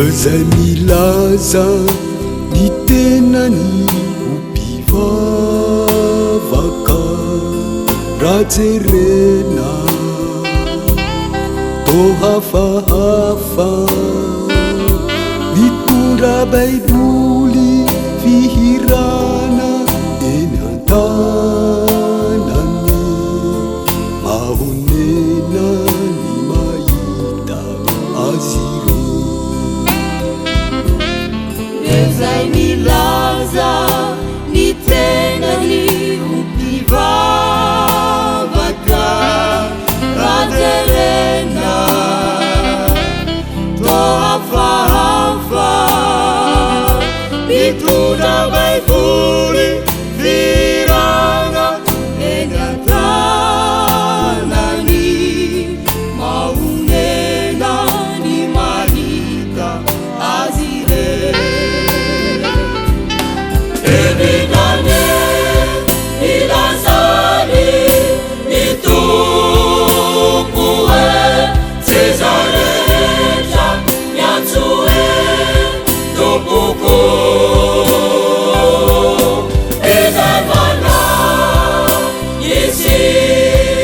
Ireo izay milaza ny tenany ho mpivavaka raha jerena toa hafahafa, mitondra baiboly fihirana eny an-tanany, mahonena ny mahita azy ireo. Ireo izay milaza ny tenany ho mpivavaka raha jerena toa hafahafa, mitondra baiboly fihirana eny an-tanany, mahonena ny mahita azy ireo. Eminane nilazany ny Tompo hoe tsy izay rehetra miantso hoe Tompoko, izay manao ny sitrapony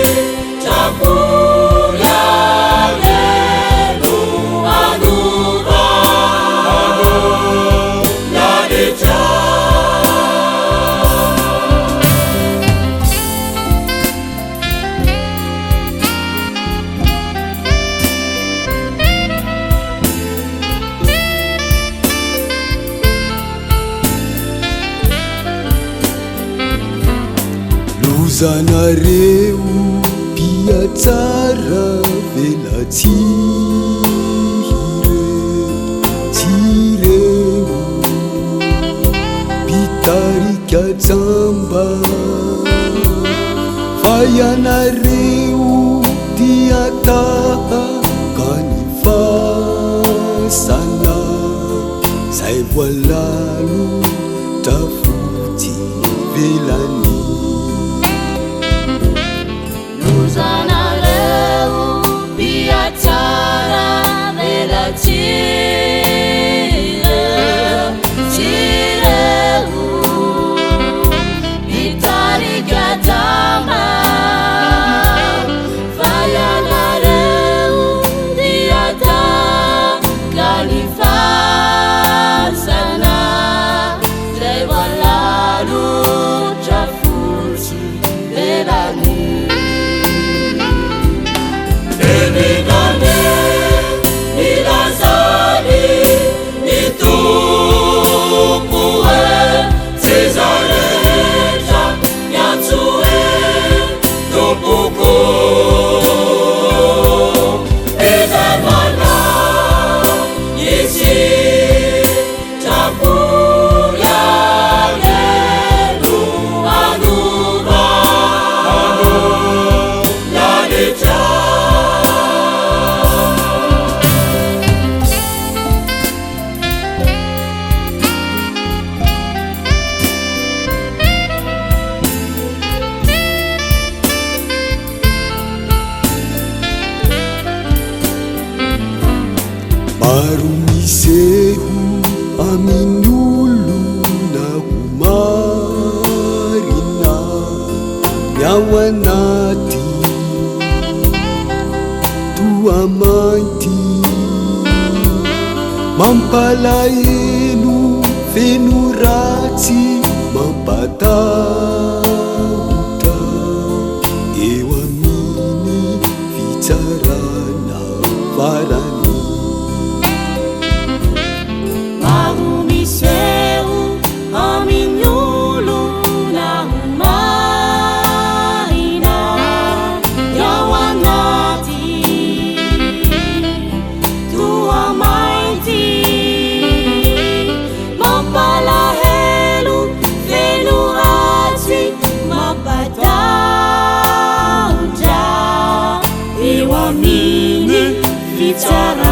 anie no hanova lanitra. Lozanareo mpiatsara velatsihy tsy ireo mpitarika jamba, fa ianareo tia tahaka ny fasana izay voalalotra fotsy ivelany. Lozanareo mpiatsara velatsihy tsy ireo mpitarika jamba, fa ianareo tia tahaka ny fasana izay voalalotra fotsy ivelany. Eminane nilazany ny Tompo hoe tsy izay rehetra miantso hoe Tompoko, izay manao ny sitrapony anie no hanova lanitra. Maro miseho amin'ny olona ho marina ny ao anaty toa mainty, mampalahelo feno ratsy mampatahotra eo amin'ny fitsarana farany. Maro miseho amin'ny olona ho marina ny ao anaty toa mainty, mampalahelo feno ratsy mampatahotra eo amin'ny fitsarana.